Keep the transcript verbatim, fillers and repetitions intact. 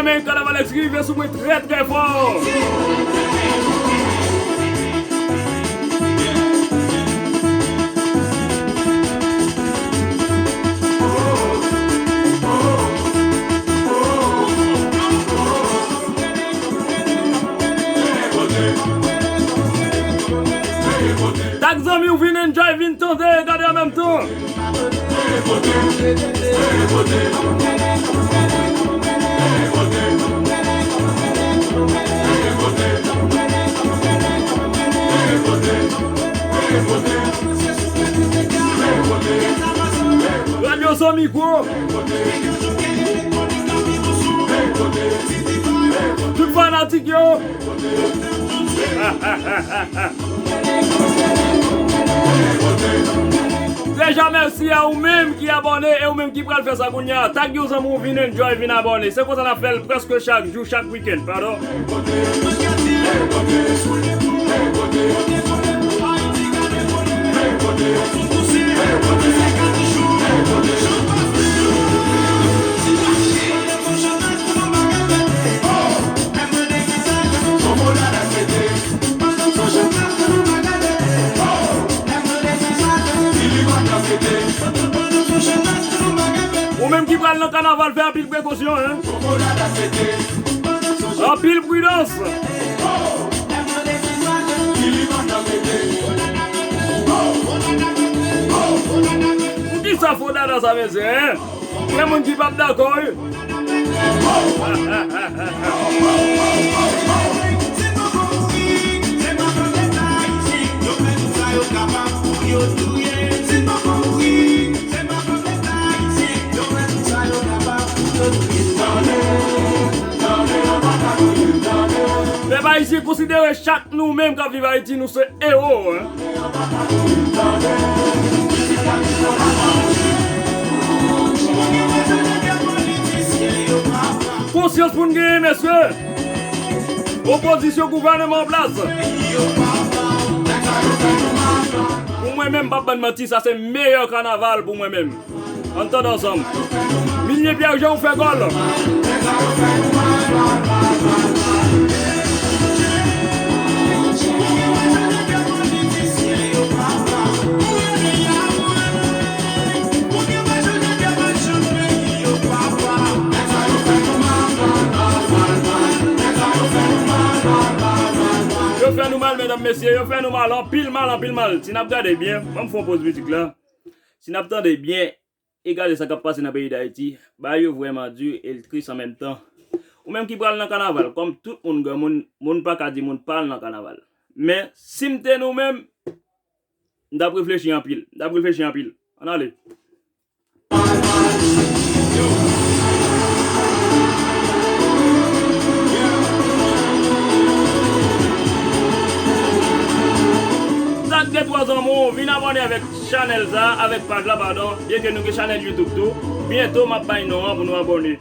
Men Kanaval X rive sou mwen trè, trè fò. Tag zanmi w, vin enjoy, vin tande, gade an menm tan. Radyo San Mikwo. Tout fanatik yo. Deja mèsi a ou menm ki abòne e ou menm ki pral fè sa kounye a. Tag yon zanmi w, vin enjoy, vin abòne. Se konsa n ap fè l prèske chak jou, chak wikenn, padon. Ou menm ki pral nan kanaval, fè anpil prekosyon, hein. Anpil pridans. Poukisa fo dada sa, mesye, hein? Gen moun ki p ap dakò, wi. Pèp ayisyen, konsidere chak nou menm k ap viv Ayiti, nou se ewo, hein. Konsyans pou n genyen, mesye. Opozisyon, gouvènman an plas. Pou mwen menm, m p ap bann manti, sa se meyè kanaval pou mwen menm. Ann tande ansanm. Minye Pyè Jan ou fè gòl. Yo fè nou mal, medam, mesye, yo fè nou mal, anpil mal, anpil mal. Si n ap gade byen, ban m fè yon poz mizik la. Si n ap tande byen, e gade sa k ap pase nan peyi Dayiti, bagay yo vrèman di e l tris an menm tan. Ou menm ki pral nan kanaval, kòm tout moun granmoun, moun pa ka di moun pa al nan kanaval. Men, si m te nou menm, m t ap reflechi anpil. M t ap reflechi anpil. Ann ale. Tag de twa zanmi w, vin abòne avèk chanèl sa, avèk paj la, padon, byenke nou gen chanèl YouTube tou. Byento, m ap bay non an pou nou abòne.